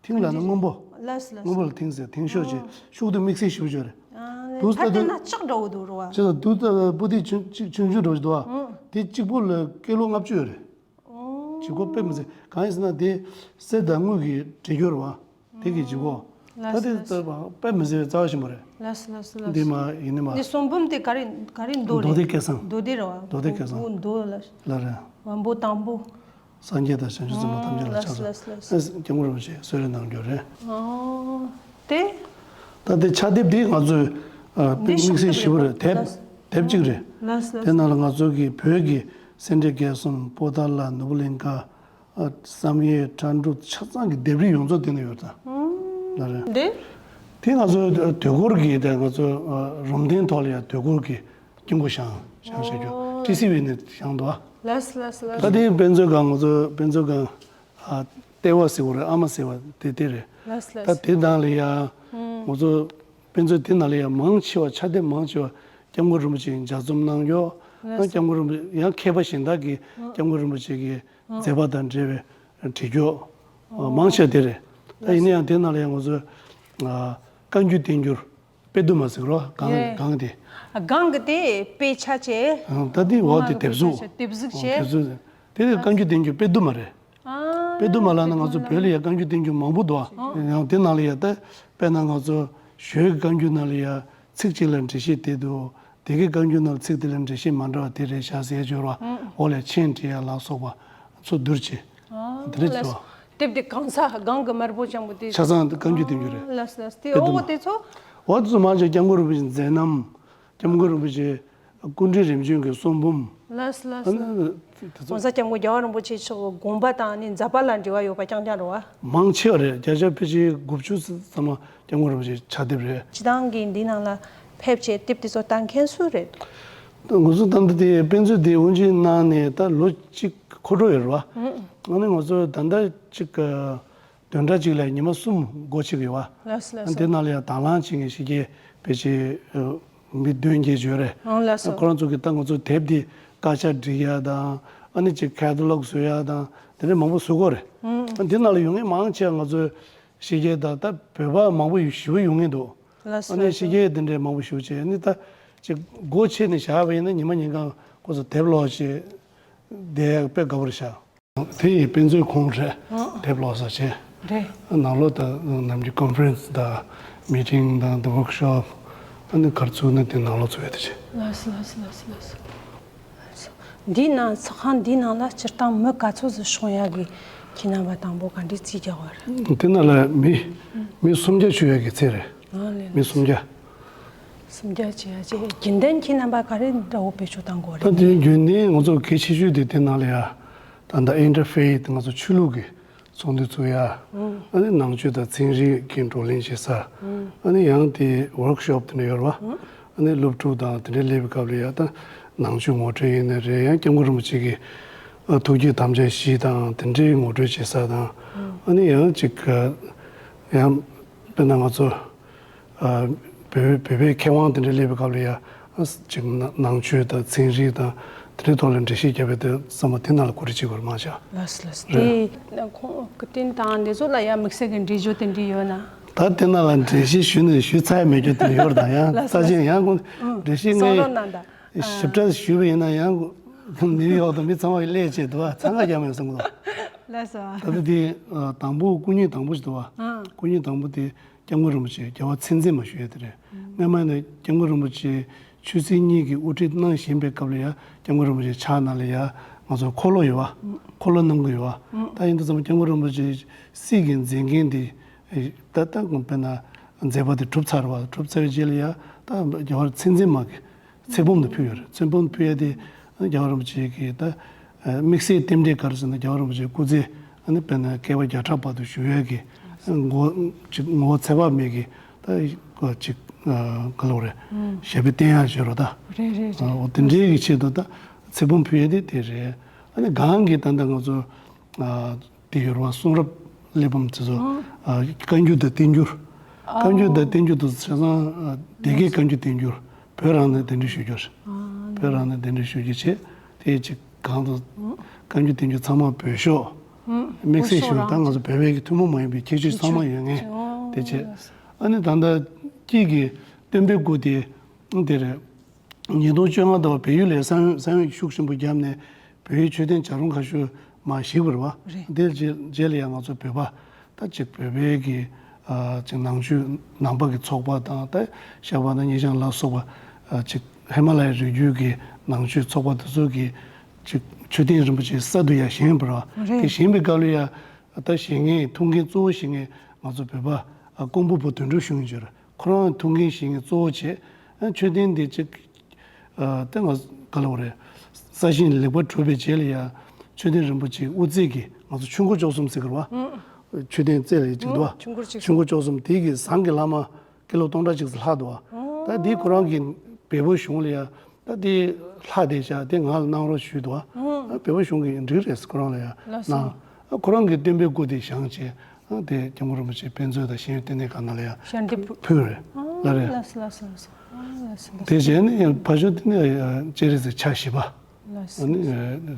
མཐིང་ལབ་ན་སྔོན་པོ། ལགས་སོ་ལགས་སོ། སྔོན་པོ་ལ་མཐིང་ཟེར། མཐིང་ཤོག་ཅེས། ཨ། ཤོག་གུ་དེ་དམིགས་བསལ་ཞེ་པོ་ཅིག་རེད། ཨ། དུས་ད་ལྟ་ན་ལྕགས་འདྲ་བོ་འདུག་རེད་བ། ཅེས་དུས་ད་པོ་ཏི་ཆུང་ཆུང་ཆུང་འདྲ་བོ་ཞིག་འདུག་བ། ཨ། དེ་གཅིག་པོ་ལ་སྐྱེས་ལོ་ལྔ་བཅུ་ཡོད་རེད། ཨོ། གཅིག་པོ་དཔེ་མི་སྲིད། གང་ཡིན་ཟེར་ན་དེ་གསེར་དང་དངུལ་གྱིས་བྲིས་རྒྱུ་རེད་བ། དེ་གི་གཅིག་པོ། ད་ལགས་སོ་དེ་ལགས་སོ། དཔེ་མི་སྲིད་པའི་རྩ་བ་ཆེན་པོ་རེད། ལགས་སོ་ལགས་སོ་ལགས་སོ། འདི་མ་ཡིན་ནི་མ། འདི་གསུང་འབུམ་དེ་ག་རེ་ག་རེ་མདོ་རེད། མདོ་སྡེ་སྐལ་བཟང་། མདོ་སྡེ་རེད་བ། མདོ་སྡེ་སྐལ་བཟང་། མདོ་ལ། ལ་རེད། བམ་པོ་དང་པོ། སངས་རྒྱས་དང་བྱང་ཆུབ་སེམས་དཔའ་ཐམས་ཅད་ལ་ཕྱག་འཚལ། ལགས་སོ་ལགས་སོ། ཨེ་སྐྱབས་མགོན་རིན་པོ་ཆེས་གསོལ་རས་གནང་རྒྱུ་རེད། ཨོ། དེ། ད་དེ་ཕྱག་དེབ་དེ་ང་ཚོས་ཨ་དཔེ་དམིགས་བསལ་ཞེ་པོ་རེད། དེབ་ལགས་སོ། དེབ་གཅིག་རེད། ལགས་སོ། དེ་ནང་ལ་ང་ཚོ་གི་བོད་ཀྱི་སེ་འབྲས་དགེ་གསུམ། པོ་ཏཱ་ལ། ནོར་བུ་གླིང་ཁ། ཨ། བསམ་ཡས། ཁྲ་འབྲུག་ཆ་ཚང་གི་ལྡེབས་རིས་ཡོངས་རྫོགས་དེ་ན་ཡོད་ད། ཨང་། ལ་རེད། འདི། དེ་ང་ཚོའི་དུས་འཁོར་གྱི་དེ་ང་ཚོ་ཨ་རོང་སྟོན་ཐོག་ལ་ཡང་དུས་འཁོར་གྱི་དཀྱིལ་འཁོར་བཞེངས་བཞེངས་བྱ་རྒྱུ། ཨོ། ཊི་སི་ཝི་ནས་བཞེངས་འདུག་ཨ། ལགས་སོ་ལགས་སོ་ལགས་སོ། ད་དེ་དཔེ་མཛོད་ཁང་ང་ཚོ་དཔེ་མཛོད་ཁང་ཨ་ལྟེ་བ་ཟེར་བ་རེད། ཨ་མ་ཟེར་བ་དེ་དེ་རེད། ལགས་སོ་ལགས་ད་སོ། དེ་ནང་ལ་ཡང་ཨང་། ང་ཚོ་དཔེ་མཛོད་དེ་ནང་ལ་ཡང་མང་ཆེ་བ་ཕྱག་དེབ་མང་ཆེ་བ་སྐྱབས་མགོན་རིན་པོ་ཆེས་ལྗགས་རྩོམ་གནང་རྒྱུ། ལགས་སོ། སྐྱབས་མགོན་རིན་པོ་ཡང་མཁས་པ་གཞན་དག་གིས་ཨང་། སྐྱབས་མགོན་རིན་པོ་ཆེ་གི་མཛད་པ་དང་འབྲེལ་བའི་བྲིས་རྒྱུ། མང་ཆེ་བ་དེ་རེད། ད་ཡིན་ན་ཡང་དེ་ནང་ལ་ཡང་ང་ཚོས་ཨ་བཀའ་འགྱུར་བསྟན་འགྱུར། དཔེ་དུ་མ་ཟེར་རོ་གང་ཡེ། གང་དེ། སྒང་གི་དེ་དཔེ་ཆ་བྱས། ཨང་། ད་དེ་འོག་དེ་དེབ་གཟུགས། དེབ་གཟུགས་བྱས། དེབ་གཟུགས་ཟེར། དེ་དེ་བཀའ་འགྱུར་བསྟན་འགྱུར་དཔེ་དུ་མ་རེད། ཨ། དཔེ་དུ་མ་ལབ་ན་ང་ཚོ་བོད་ལ་ཡ་བཀའ་འགྱུར་བསྟན་འགྱུར་མང་པོ་འདུག་ཨ། ཨ། ཡང་དེ་ནང་ལ་ཡ་ད་དཔེར་ན་ང་ཚོ་ཞོལ་གྱི་བཀའ་འགྱུར་ནང་ལ་ཡ་ཚིག་གཅིག་ལ་འགྲེལ་བཤད་དེ་འདུག་དེ་གའི་བཀའ་འགྱུར་ནང་ལ་ཚིག་དེ་ལ་འགྲེལ་བཤད་མ་འདྲ་བ་དེ་རེད་བཞག་ཟེར་ཡ་སྦྱོར་བ། ཨ། འོག་ལ་མཆན་བྲིས་ཡ་ལ་སོགས་པ་ཚོ་བསྡུར་བྱས། ཨ། དེ་འདྲ་ལགས་སོ། བྱས་པ། དེབ་དེ་གང་ས་གང་གི་དམར་པོ་ལྗང་པོ་དེ། ཆ་ཚང་གི་བཀའ་འགྱུར་བསྟན་འགྱུར་རེད། ཨ། ལགས་སོ་ལགས་སོ། དེ་དཔེ་དུ་འོག་མ། དེ་ཚོ། འོག་དེ་ཚོ་མང་ཆེ་སྐྱབས་མགོན་རིན་པོ་ཆེའི་མཛད་རྣམ། སྐྱབས་མགོན་རིན་པོ་ཆེ་སྐུ་ཕྲེང་རིམ་བྱོན་གྱི་གསུང་འབུམ། ལགས་སོ་ལགས་སོ། ཨ་ནི་དེ་ཚོ། ༸གོང་ས་སྐྱབས་མགོན་རྒྱལ་བ་རིན་པོ་ཆེ་མཆོག་གི་དགོངས་པ་དང་ནི་མཛད་པ་ལ་འབྲེལ་བ་ཡོད་པ་རྐྱང་རྐྱང་རེད་བ། མང་ཆེ་བ་རེད། བརྒྱ་ཆ་ཕལ་ཆེར་དགུ་བཅུ་ཙམ་མ་སྐྱབས་མགོན་རིན་པོ་ཆེའི་ཕྱག་དེབ་རེད། སྤྱིར་བཏང་གི་འདི་ནང་ལ་ཕེབས་བྱས་དེབ་དེ་ཚོ་ལྟ་མཁན་སུ་རེད། ང་ཚོ་ད་ལྟ་དེ་དཔེ་མཛོད་དེ་དབུ་འབྱེད་གནང་ནས་ད་ལོ་གཅིག་འཁོར་འགྲོ་ཡོད་རེད་བ། ཨ་ནི་ང་ཚོ་ད་ལྟ་གཅིག་བདུན་ཕྲག་གཅིག་ལ་ཉི་མ་གསུམ་སྒོ་ཕྱེ་གི་ཡོད་བ། ལགས་སོ་ལགས་སོ། དེ་ནང་ལ་ཡང་དང་བླངས་བྱེད་མཁན་ཞིག་གིས་ཕལ་ཆེར་མི་བདུན་བརྒྱད་ཡོད་རེད། ཨང་། ལགས་སོ། ཁོ་རང་ཚོ་གིས་ད་ང་ཚོ་དེབ་འདི་དཀར་ཆག་སྒྲིག་ཡ་དང་། ཨ་ནི་ཅིག་ཁེ་ཊ་ལོག་བཟོ་ཡ་དང་དེ་འདྲ་མང་པོ་བཟོ་གི་ཡོད་རེད། ཨང་། དེ་ནང་ལ་ཡོད་མཁན་མང་ཆེ་བ་ང་ཚོའི་ཕྱི་རྒྱལ་དང་ད་བོད་པ་མང་པོ་ཞེ་པོ་ཡོད་མཁན་འདུག་ལགས་སོ། ཨ་ནི་ལགས་སོ། ཕྱི་རྒྱལ་དེ་འདྲའི་མང་པོ་ཞེ་པོ་བྱས། ཨ་ནི་ད་ཅིག་སྒོ་ཕྱེ་ནས་བཞག་པ་ཡིན་ན་ཉི་མ་ཉིན་གང་ཁོ་ཚོ་དེབ་ཀློག་བྱས་བསྡད་ཡ་དཔེ་དགའ་པོ་རེད་ཤག་དེ་ཡི་དཔེ་མཛོད་ཁོངས་རེད། ཨང་། དེབ་ཀློག་ས་བྱས། རེད། ནང་ལོགས་ད་ནམ་རྒྱུན་ཀོན་ཕ་རེན་སི་དང་མི་ཊིང་དང་དེ་ཝོག་ཤོབ། ཨ་ནི་ག་རེ་ཚུགས་ན་དེ་ནང་ལོགས་ཚུགས་ཡ་དེ་བྱས། ལགས་སོ་ལགས་སོ་ལགས་སོ་ལགས་སོ། འདིའི་ནང་ཚོགས་ཁང་འདིའི་ནང་ལ་སྤྱིར་བཏང་མི་ག་ཚོད་ཙམ་ཤོང་ཡ་གི་ཁྱེད་རྣམ་པ་དང་པོ་ག་འདྲའི་རྩིས་རྒྱག་པ་རེད། དེ་ནང་ལ་མི་མི་སུམ་བརྒྱ་ཤོང་ཡ་གི་ཚད་རེད། ཨ་ལས། མི་སུམ་བརྒྱ། སུམ་བརྒྱ་བྱེད་ཡ་བྱས། རྒྱུན་ལྡན་ཁྱེད་རྣམ་པ་ག་རེ་འདྲ་བོ་བེད་སྤྱོད་གཏང་དགོས་ད་རེད། དེ་རྒྱུན་ལྡན་ང་ཚོ་གལ་ཆེ་ཤོས་དེ་དེ་ནང་ལ་ཡ། ད་ལྟ་ཨིན་ཊར་ཕེ་ཐི་ང་ཚོ་ཆོས་ལུགས་ཀྱི་ཚོགས་འདུ་ཚུགས་ཡ། ཨ་ནི་ནང་ཆོས་དང་ཚན་རིག་གི་བགྲོ་གླེང་བྱེད་ས། ཨ་ནི་ཡང་དེ་ཝོག་ཤོབ་དེ་འདྲ་ཡོད་རེད་བ། ཨ་ནི་སློབ་ཕྲུག་དང་དེ་འདྲ་སླེབས་པའི་སྐབས་ལ་ཡ་ད་ནང་ཆོས་ངོ་སྤྲོད་ཡིན་ན་རེད། ཡང་སྐྱབས་མགོན་རིན་པོ་ཆེ་གི་ཐུགས་བསྐྱེད་དམ་བཅའ་བཞི་དང་དེ་འདྲའི་ངོ་སྤྲོད་བྱེད་ས་དང་། ཨ་ནི་ཡང་ཅིག་ཡང་དཔེར་ན་ང་ཚོ། ཨ། བོད་བོད་པའི་མཁས་དབང་དེ་འདྲ་སླེབས་པའི་སྐབས་ལ་ཡ། ཨ། ཅིག་ནང་ནང་ཆོས་དང་ཚན་རིག་དང་དེ་འདྲའི་ཐོག་ལ་འགྲེལ་བཤད་བརྒྱབ་པའི་དེ་བསམ་པ་དེ་ནང་ལ་གོ་སྒྲིག་བྱེད་དགོས་རེད་མ་ཆགས། ལགས་སོ་ལགས་སོ། རེད། དེ་ཁོང་གི་སྟེང་དང་འདི་ཚོ་ལ་ཡ་དམིགས་བསལ་གྱི་འགྲེལ་བརྗོད་དེ་འདྲ་ཡོད་ན། ད་དེ་ནང་ལ་འགྲེལ་བཤད་ཞུས་ནས་ཞུས་ཚར་ཡ་མེད་རྒྱུ་དེ་ཡོད་རེད་ད། ཡང་ལགས་སོ་ས་ཆེན་ཡང་ཁོང་འགྲེལ་བཤད་གསུང་རོགས་གནང་དང་། ཞིབ་ཕྲ་ཞུས་པ་ཡིན་ན་ཡང་ནིའུ་ཡོག་དང་མི་ཚང་མ་གི་སླེབས་བྱས་འདུག་བ། འཚང་ཁ་རྒྱག་མེད་བསམ་གི་འདུག་ལགས་སོ། ད་ལྟ་དེ་དང་པོ་སྐུ་ཉིད་དང་པོ་ཞིག་འདུག་བ། ཨང་། སྐུ་ཉིད་དང་པོ་དེ། སྐྱབས་མགོན་རིན་པོ་ཆེ་རྒྱལ་བ་ཚད་འཛིན་མ་ཞུ་ཡ་དེ་རེད། སྔོན་མ་ནས་སྐྱབས་མགོན་རིན་པོ་ཆེ་ཆོས་སྲིད་གཉིས་ཀྱི་དབུ་ཁྲིད་གནང་བཞིན་པའི་སྐབས་ལ་ཡ། སྐྱབས་མགོན་རིན་པོ་ཆེ་ཕྱག་ནང་ལ་ཡ་ང་ཚོ་འཁོར་ལོ་ཡོད་བ། འཁོར་ལོ་གནང་གི་ཡོད་བ། ད་ཡིན་དུས་ཙམ་སྐྱབས་མགོན་རིན་པོ་ཆེ་སྲིད་ཀྱི་མཛད་འགན་དེ་ད་ལྟ་དཔེར་ན་མཛད་པ་དེ་གྲུབ་ཚར་བ། གྲུབ་ཚར་བའི་རྗེས་ལ་ཡ་ད་རྒྱལ་བ་ཚད་འཛིན་མ་གི་ཚེ་བུམ་དུ་ཕུལ་ཡོད་རེད། ཚེ་བུམ་ཕུལ་ཡ་དེ་རྒྱལ་བ་རིན་པོ་ཆེ་གི་ད་དམིགས་བསལ་རྟེན་འབྲེལ་ག་རེ་ཟེར་ན། རྒྱལ་བ་རིན་པོ་ཆེ་སྐུ་ཚེ་ཨ་ནི་དཔེར་ན་བསྐལ་པ་བརྒྱ་ཕྲག་བར་དུ་བཞུགས་ཡ་གི་ངོ་ཅིག་ངོ་བོ་ཚ་བ་མེད་གི་ད་ཅིག་ག་ལབ་རེད། ཞབས་པད་བརྟན་ཡ་བྱེད་རོགས་ད། རེད་རེད་རེད། འོ་དེ་འདྲའི་གི་ཆེད་དུ་ད་ཚེ་བུམ་ཕུལ་ཡ་དེ་དེ་རེད། ཨ་ནི་གང་གི་ད་ལྟ་ང་ཚོ་དེ་ཡོད་རེད་བ། གསུང་རབ་གླེགས་བམ་དེ་ཚོ། ཨ། བཀའ་འགྱུར་དང་བསྟན་འགྱུར། བཀའ་འགྱུར་དང་བསྟན་འགྱུར་དེ་ཚོ་བྱས་ཙང་སྡེ་དགེ་བཀའ་འགྱུར་བསྟན་འགྱུར། བོད་རང་ནས་གདན་འདྲེན་ཞུ་རྒྱུ་རེད། བོད་རང་ནས་གདན་འདྲེན་ཞུ་རྒྱུ་བྱས། དེ་ཅིག་གང་དུ་བཀའ་འགྱུར་བསྟན་འགྱུར་ཚང་མ་བོད་ཤོག་དམིགས་བསལ་ཞུ་ད་ང་ཚོ་བོད་པའི་གི་ཐུན་མོང་མ་ཡིན་པའི་ཁྱད་ཆོས་ཚང་མ་ཡོད་ངེས་དེ་བྱས། ཨ་ནི་ད་ལྟ་དཀྱིལ་གྱི་སྟོན་པའི་སྐུ་དེ་དེ་རེད། ཉིས་སྟོང་བཅོ་ལྔ་ལོར་བལ་ཡུལ་ལ་ས་ཡོམ་ས་ཡོམ་ཤུགས་ཆེན་པོ་བརྒྱབ་ནས་བོད་ཡུལ་མཆོད་རྟེན་བྱ་རུང་ཁ་ཤོར་མར་ཞིག་པ་རེད་བ། རེད། དེ་རྗེས་རྗེས་ལ་ཡང་ང་ཚོ་བོད་པ་ད་ཅིག་བོད་པའི་གི་ཨ་ཅིག་ནང་ཆོས་ནང་པ་གི་ཚོགས་པ་དང་། ད་ཤར་པ་དང་སྙེ་ཤང་ལ་སོགས་པ་ཨ་ཅིག་ཧི་མ་ལ་ཡའི་རི་རྒྱུད་ཀྱི་ནང་ཆོས་ཚོགས་པ་དེ་ཚོ་གི་ཅིག་མཆོད་རྟེན་རིན་པོ་ཆེ་གསར་དུ་ཡར་བཞེངས་པ་རེད་བ། རེད། དེ་བཞེངས་པའི་སྐབས་ལ་ཡ་ད་བཞེངས་མཁན་ཐུགས་འགན་གཙོ་བོ་བཞེངས་མཁན་ང་ཚོ་བོད་པ་ཨ་ཀོང་པོ་བུ་དོན་གྲུབ་གཞུང་ཡིན་ཅོར། ཁོ་རང་ཐུགས་འགན་བཞེས་མཁན་གཙོ་བོ་བྱས། ཨ་མཆོད་རྟེན་འདི་གཅིག་ཨ་དེ་ང་ག་ལབ་དགོས་རེད། ས་ཞིང་ལེགས་པར་གྲུབ་པའི་རྗེས་ལ་ཡ་མཆོད་རྟེན་རིན་པོ་ཆེ་དབུ་རྩེ་གི་ང་ཚོ་ཆུ་འགོ་བཅུ་གསུམ་ཟེར་གི་རེད་བ། ཨང་། མཆོད་རྟེན་རྩེ་ལ་ཡ་གཅིག་འདུག་བ། ཆུ་འགོ་བཅུ་གསུམ། ཆུ་འགོ་བཅུ་གསུམ་དེ་གི་ཟངས་ཀྱི་ལྷག་མ་ཀི་ལོ་སྟོང་ཕྲག་གཅིག་ཙམ་ལྷག་འདུག་བ། ཨང་། ད་དེ་ཁོ་རང་གི་བལ་པོ་གཞུང་ལ་ཡ་ད་དེ་ལྷག་བསྡད་ཤག་དེ་ང་ལ་གནང་རོགས་ཞུས་འདུག་བ། ཨང་། ཨ་བལ་པོ་གཞུང་གི་འགྲིག་རེད། ཁོ་རང་ལ་ཡ་ལགས་སོ། གནང་། ཨ་ཁོ་རང་གི་སྟོན་པའི་སྐུ་དེ་བཞེངས་བྱས། ཨ་དེ་སྐྱབས་མགོན་རིན་པོ་ཆེ་དཔེ་མཛོད་དང་ཤེས་ཡོན་ལྟེ་གནས་སྒང་ལ་ཡ་ཞལ་འདེབས་ཕུལ་བ་རེད། ཨ་ལ་རེད། ལགས་སོ་ལགས་སོ་ལགས་སོ། ཨ་ལགས་སོ་ལགས་སོ། དེ་བྱས་ནས་ཕར་ཕྱོགས་དེ་ནས་སྤྱན་རས་གཟིགས་ཕྱག་བཞི་པ། ལགས་སོ། ཨ་ནི་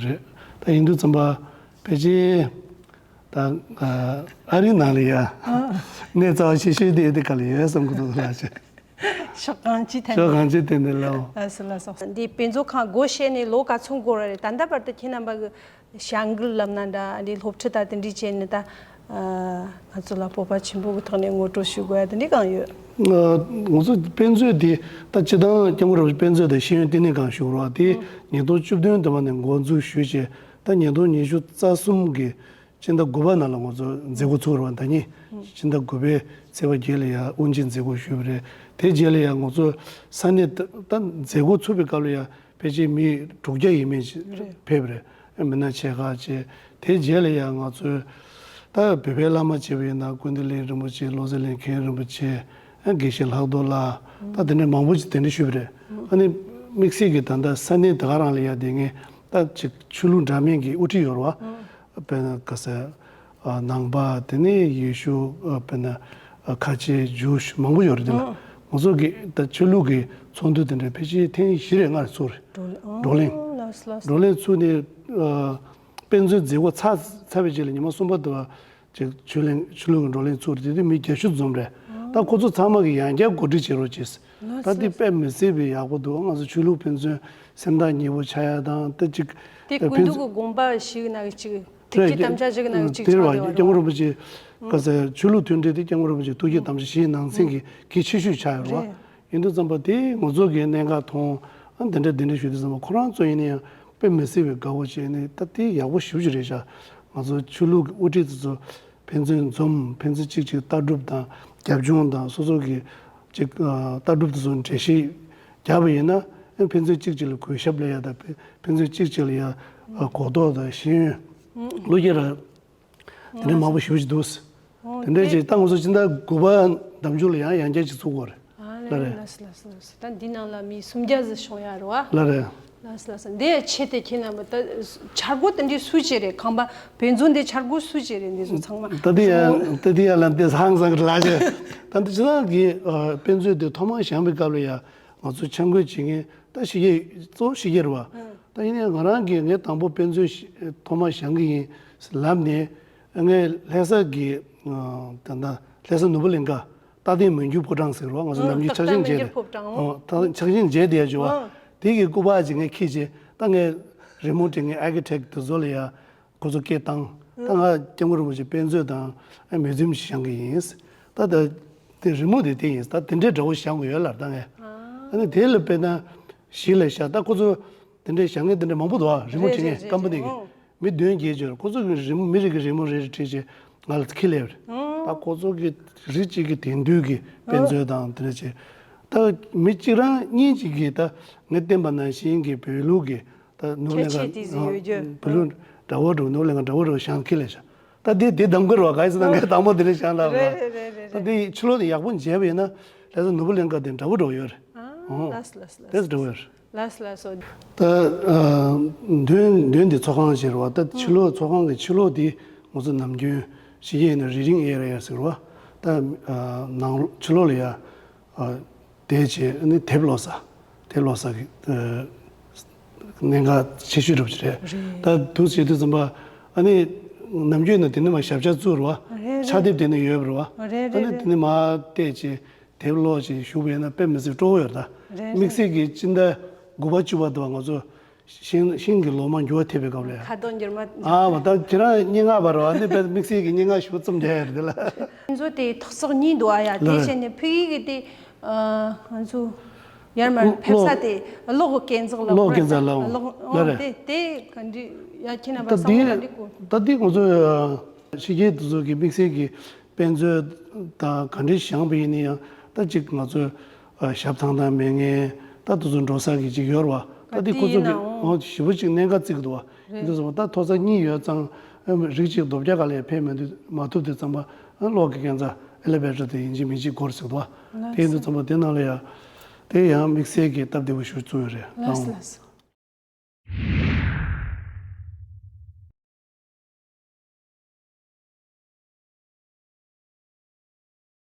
རེད། ད་ཡིན་དུས་ཙམ་པ་ཕལ་ཆེར་ ད་ཨ་རིའི་ནང་ལ་ཡ་གནས་རྩ་བ་ཆེ་ཤོས་དེ་དེ་ག་ལ་ཡོད་བསམ་གི་འདུག་ལགས་ཀྱི། ཕྱོགས་གང་ཅིའི་ཐད་ཕྱོགས་ནས། གང་ཅིའི་ཐད་ནས་ལགས། ལགས་སོ་ལགས་སོ། འདི་དཔེ་མཛོད་ཁང་སྒོ་ཕྱེ་ནས་ལོ་ག་ཚོད་འགོར་བ་རེད། ད་ལྟ་བར་དུ་ཁྱེད་རྣམ་པ་གི་བྱ་འགུལ་ལབ་ན་འདྲ། འདི་སློབ་ཁྲིད་དང་དེ་འདྲའི་བྱས་ནས་ད་ང་ཚོ་ལ་སྤོབས་པ་ཆེན་པོ་གི་ཐོག་ནས་ངོ་སྤྲོད་ཞུ་དགོས་ཡ་དེ་འདྲ་གང་ཡོད། ང་ཚོ་དཔེ་མཛོད་འདི་ད་སྤྱིར་བཏང་སྐྱབས་མགོན་རིན་པོ་ཆེ་དཔེ་མཛོད་དང་ཤེས་ཡོན་བསྟི་གནས་ཁང་ཞུ་རོགས་དེ་ཉིས་སྟོང་བཅུ་བདུན་དུ་མ་ནས་འགོ་འཛུགས་ཞུས་བྱས། ད་ཉིས་སྟོང་ཉི་ཤུ་རྩ་གསུམ་གི་ཕྱི་ཟླ་དགུ་པ་ནང་ལ་ང་ཚོ་མཛད་སྒོ་ཚུགས་རོགས། ད་ཉིན་ཕྱི་ཟླ་དགུ་པའི་ཚེས་པ་བརྒྱད་ལ་ཡ་དབུ་འབྱེད་མཛད་སྒོ་ཞུས་པ་རེད། དེ་རྗེས་ལ་ཡ་ང་ཚོ་ས་གནས་ད་ད་མཛད་སྒོ་ཚུགས་པའི་སྐབས་ལ་ཡ་ཕལ་ཆེར་མི་དྲུག་བརྒྱ་ཡས་མས་ཕེབས་པ་རེད། མི་སྣ་ཆེ་ཁག་བྱས། དེ་རྗེས་ལ་ཡང་ང་ཚོས་ད་བོད་པའི་བླ་མ་བྱས་པ་ཡིན་ན་ཀུན་བདེ་གླིང་རིན་པོ་ཆེ། བློ་གསལ་གླིང་མཁན་རིན་པོ་ཆེ། དགེ་བཤེས་ལྷག་རྡོར་ལགས། ད་དེ་འདྲའི་མང་པོ་ཅིག་དེ་འདྲ་ཞུས་པ་རེད། ཨ་ནི་དམིགས་བསལ་གྱིས་ད་ལྟ་ས་གནས་དེ་ག་རང་ལ་ཡ་དེ་ངས་ད་ཅིག་ཆོས་ལུགས་འདྲ་མིན་གྱི་དབུ་ཁྲིད་ཡོད་རེད་བ། དཔེར་ན་ག་ས། ཨ། ནང་པ། དེ་ནས་ཡེ་ཤུ། ཨ། དཔེར་ན། ཨ། ཁ་ཆེ། ཇུའུ་ཤི། མང་པོ་ཡོད་རེད་དེ་ལ། ཨང་། ང་ཚོ་གི་ད་ཆོས་ལུགས་ཀྱི་ཚོགས་འདུ་དེ་འདྲ་ཕལ་ཆེར་ཐེངས་བཞི་རེ་ལྔ་རེ་ཚུགས་རེད། བགྲོ་གླེང་། བགྲོ་གླེང་། ཨང་། ལགས་སོ་ལགས་སོ། བགྲོ་གླེང་ཚུགས་ནས། ཨ། དཔེ་མཛོད་མཛད་སྒོ་ཚར་ཚར་བའི་རྗེས་ལ་ཉི་མ་གསུམ་པ་དེ་བ་ཅིག་ཆོས་གླིང་ཆོས་ལུགས་ཀྱི་བགྲོ་གླེང་ཚུགས་རེད། དེ་དུས་མི་བརྒྱད་ཅུ་འཛོམས་རེད། ཨང་། ད་ཁོ་ཚོ་ཚང་མ་གི་ཡང་བསྐྱར་གོ་སྒྲིག་བྱེད་རོགས་བྱས། ལགས་སོ། ད་འདི་དཔེ་མི་སྲིད་པའི་ཡག་པོ་འདུག་ང་ཚོ་ཆོས་ལུགས་ཕན་ཚུན་སེམས་ཐག་ཉེ་པོ་ཆགས་ཡ་དང་། ད་ཅིག་དེ་ད་ཀུན་ཕན་ཚུན་འདུག་གི་དགོངས་པ་ཞིག་ན་གི་ཅིག་ཐུགས་ཀྱི་དམ་བཅའ་ཞིག་ན་གི་ཅིག་དེ་རེད་བ། ཆགས་ཡོད་སྐྱབས་མགོན་རེད་བ། རིན་པོ་ཆེ་ག་ས་ཆོས་ལུགས་མཐུན་སྒྲིལ་དེ་སྐྱབས་མགོན་རིན་པོ་ཆེ་ཐུགས་ཀྱི་དམ་བཅའ་བཞིའི་ནང་ཚན་གྱི་གལ་ཆེ་ཤོས་ཆགས་ཡོད་རེད་བ། རེད། ཡིན་དུས་ཙམ་པ་དེ་ང་ཚོ་གི་གནད་འགག་མཐོང་། ཨ། འདི་འདྲ་འདི་འདྲ་ཞུ་དུས་ཙམ་པ་ཁོ་རང་ཚོ་ཡིན་ན་ཡང་དཔེ་མི་སྲིད་པའི་དགའ་བོ་བྱས་ནས། ད་དེ་ཡག་པོ་ཞེ་པོ་ཅིག་རེད་ཤག་ང་ཚོ་ཆོས་ལུགས་ཀྱི་དབུ་ཁྲིད་དེ་ཚོ་ཕན་ཚུན་འཛོམས། ཕན་ཚུན་གཅིག་གཅིག་ལྟ་གྲུབ་དང་རྒྱབ་ལྗོངས་དང་སོ་སོ་གི་ཅིག་ཨ། ལྟ་གྲུབ་དེ་ཚོ་འགྲེལ་བཤད་བརྒྱབ་པ་ཡིན་ན། ཨ། ཕན་ཚུན་གཅིག་གཅིག་ལ་གུས་ཞབས་སླེབས་ཡ་དང་། ཕན་ཕན་ཚུན་གཅིག་གཅིག་ལ་ཡ། ཨ། གོ་རྟོགས་དང་ཤེས་ཡོན། བློ་སྐྱེད་ར་དེ་འདྲ་མང་པོ་ཞེ་པོ་ཅིག་འདུག་ཨོ། དེ་འདྲ་དེ་ཅིག་ད་ང་ཚོ་ཕྱི་ཟླ་དགུ་པ་ཟླ་མཇུག་ལ་ཡང་ཡང་བསྐྱར་ཅིག་ཚུགས་ཀྱི་ཡོད་རེད། ཨ། ལགས་རེད། ལགས་སོ་ལགས་སོ་ལགས་སོ། ད་འདི་ནང་ལ་མི་སུམ་བརྒྱ་ཙམ་ཤོང་ཡ་རེད་བ། ལགས་རེད། ལགས་སོ་ལགས་སོ། འདི་ཡ་ཆེད་དུ་ཁྱེད་རྣམ་པ་ད་འཆར་སྒོ་དེ་འདྲའི་སུ་བྱེད་རེད། ཁང་པ་དཔེ་མཛོད་འདི་འཆར་སྒོ་སུ་བྱེད་རེད། འདི་ཚོ་ཚང་མ་ད་འདི་ཡ་ད་འདི་ཡ་ལ་འདི་ཧང་སང་གི་ལ་ཆེ། ད་འདི་ཕྱི་ནང་གི་ཨ། དཔེ་མཛོད་འདི་ཐོག་མར་བཞེངས་པའི་སྐབས་ལ་ཡ་ང་ཚོ་འཆར་འགོད་བྱེད་མཁན་ད་ཕྱི་རྒྱལ། གཙོ་བོ་ཕྱི་རྒྱལ་རེད་བ། ད་ཡིན་ནའི་ང་རང་གིས་ངས་དང་པོ་དཔེ་མཛོད་ཐོག་མར་བཞེངས་ཀྱི་ཡིན་ལབ་ནས། ངས་ལྷ་ས་གི་ཨ། ད་ལྟ་ལྷ་ས་ནོར་བུ་གླིང་ཁ་རྟག་བརྟན་མི་འགྱུར་ཕོ་བྲང་ཟེར་བ། ང་ཚོ་ཨ། ནམ་རྒྱུན་རྟག་ཆགས་ཞེན་བརྟན་མི་མཇལ་འགྱུར་རེད། ཕོ་བྲང་། ཨ། ད་ཆགས་ཞེན་མཇལ་བསྡད་ཡ་བྱུང་བ། ཨ། དེ་གི་སྐུ་པར་ཅིག་ངས་འཁྱེར་བྱས། ད་ངས་རི་མོ་བྲིས། ངས་ཨར་ཀི་ཊེག་དེ་ཚོ་ལ་ཡ་ཁོ་ཚོ་སྐད་བཏང་། ད་ང་སྐྱབས་མགོན་རིན་པོ་ཆེ་དཔེ་མཛོད་དང་ཨ། མིའུ་ཛིམ་ཞིག་བཞེངས་ཀྱི་ཡིན། ད་ད་དེ་རི་མོ་དེ་དེ་ཡིན། ད་དེ་འདྲའི་འདྲ་བོ་བཞེངས་དགོས་ཡོད་ལབ། ད་ངས་ཨ། ཨ་ནི་དེ་ལ་དཔེར་ན་གཞི་ལ་བཞག་ད་ཁོ་ཚོ་དེ་འདྲའི་བཞེངས་མཁན་དེ་འདྲ་མང་པོ་འདུག་ཨ། རི་མོ་བྲིས་མཁན། རེད་རེད་རེད། ཀམ་པ་ནི་གི་ཨོ། མི་བདུན་བརྒྱད་ཅིག་ཡོད་རེད། ཁོ་ཚོ་གི་རི་མོ། མི་རེ་གི་རི་མོ་རེ་རེ་བྲིས་བྱས་ང་ལ་འཁྱེར་སླེབས་རེད། ཨོ། ད་ཁོ་ཚོ་གི་རི་གཅིག་གི་དེང་དུས་ཀྱི་དཔེ་མཛོད་དང་དེ་འདྲ་བྱས། ད་མི་གཅིག་རང་གཉིས་གཅིག་གིས་ད་ངས་བསྟན་པ་ནང་བཞིན་གྱི་བོད་ལུགས་ཀྱི་ད་ནོར་བུ་གལ་ཆེ་གླིང་ཁ་དེ་ཟིག་ཡོད་རྒྱུ། བོད་ལུགས་འདྲ་བོ་འདྲ་བོ། ནོར་བུ་གླིང་ཁ་འདྲ་བོ་འདྲ་བོ་བཞེངས་འཁྱེར་སླེབས་ཤག་ད་དེ་དེ་གདམ་ག་རེད་བ། ག་ཡིན་ཟེར་ན་ངས་དང་པོ་དེ་འདྲ་བཞེངས་ལབ་རེད། རེད་རེད་རེད། ད་དེ་ཕྱི་ལོགས་ནས་ཡག་པོ་མཇལ་བ་ཡིན་ན་ལྷ་ས་ནོར་བུ་གླིང་ཁ་དེ་འདྲ་བོ་འདྲ་བོ་ཡོད་རེད། ཨ། ཨོ། ལགས་སོ་ལགས་སོ་ལགས་སོ། དེ་འདྲ་བོ་ཡོད་རེད། ལགས་སོ་ལགས་སོ། ད་ཨ། མདུན་མདུན་དེ་ཚོགས་ཁང་ཞིག་རེད་བ། ད་ཕྱི་ལོགས། ཨང་། ཚོགས་ཁང་གི་ཕྱི་ལོགས་དེ་ང་ཚོ་ནམ་རྒྱུན་ཕྱི་རྒྱལ་ཡིན་ན་རི་ཌིང་ཨེ་རི་ཡ་ཟེར་བ། ད་ཨ། ནང་ཕྱི་ལོགས་ལ་ཡ་ཨ། བསྡད་བྱས་ཨ་ནི་དེབ་ཀློག་ས། དེབ་ཀློག་ས་གི་ཨ། གནད་འགག་ཆེ་ཤོས་འདྲ་བོ་ཅིག་རེད། རེད། ད་དུ་བྱེད་དུས་ཙམ་པ་ཨ་ནི་ནམ་རྒྱུན་ན་དེ་ནས་མར་ཞབས་བཅགས་བཙུགས་རེད་བ། རེད་རེད། ཕྱག་དེབ་དེ་ནས་ཡོད་པ་རེད་བ། རེད་རེད། ཨ་ནི་རེད། དེ་ནས་མར་བལྟས་བྱས། དེབ་ཀློག་ཅིག་བཞུགས་པ་ཡིན་ན་དཔེ་མི་སྲིད་སྤྲོ་བོ་ཡོད་རེད་ད། རེད་རེད། དམིགས་བསལ་གྱི་སྤྱི་ཟླ་དགུ་པ་བཅུ་པ་དུ་བ་ང་ཚོ་ཤིང་ཤིང་གི་ལོ་མ་འགྱུར་བ་ཐེབས་པའི་སྐབས་ལ། ཁ་དོག་འགྱུར་མ། ཨ་མ། ད་ཁྱེད་རང་སྙན་ངག་པ་རེད་བ། འདི་དཔེ་དམིགས་བསལ་གྱི་སྙན་ངག་ཞིག་རྩོམ་རྒྱག་ཡ་རེད་དེ་ལ། ཁྱེད་ཚོ་དེ་ཐོག་བརྩེགས་གཉིས་འདུག་ཨ་ཡ། དེ་ལ་བྱས་ནས་ཕ་གི་གི་དེ་ཨ། ང་ཚོ་ཡར་མར་ཕེབས་ས་དེ་གློག་གི་སྐས་འཛེག་ལ། གློག་གི་སྐས་འཛེག་ལ། ཨ། གློག། ལ་ཨོ། རེད། དེ་དེ་ག་འདྲ་ཡ། ཁྱེད་རྣམ་པ་ད་བསམ་བློ་དེ་ག་འདྲ་གོ། ད་དེ་ང་ཚོ་ཕྱི་རྒྱལ་དེ་ཚོ་གི་དམིགས་བསལ་གྱི་དཔེ་མཛོད་དང་ག་འདྲ་བཞེངས་པ་ཡིན་ན་ཡང་། ད་ཅིག་ང་ཚོ་ཨ། ཞབས་ཐང་ཐང་མེད་མཁན་ད་དེ་ཚོ་འགྲོ་ས་གི་ཅིག་ཡོད་རེད་བ། ད་དེ་ཁོ་ཚོ་གི། ཨ། ཞེ་པོ་ཅིག་གནད་འགག་བརྩི་གི་འདུག་བ། རེད། ཡིན་དུས་ཙམ་པ་ད་ཐོག་བརྩེགས་གཉིས་ཡོད་ཙང་། ཨ། རིགས་གཅིག་རྡོ་བརྒྱ་ག་ལ་ཡ་ཕེབས་མི་འདུག་མ་ཐུབ་དུས་ཙམ་པ། ཨ། གློག་གི་སྐས་འཛེག་ཨེ་ལི་ཝེ་ཊར་དེ་ཡིན་གཅིག་མིན་གཅིག་འགོར་ཟེར་འདུག་བ། ལགས་སོ། དེ་ཡིན་དུས་ཙམ་པ་དེ་ནང་ལ་ཡ་དེ་ཡང་དམིགས་བསལ་གྱི་སྟབས་བདེ་པོ་ཞིག་བཙུགས་ཡོད་རེད། ལགས་སོ། ལགས་སོ།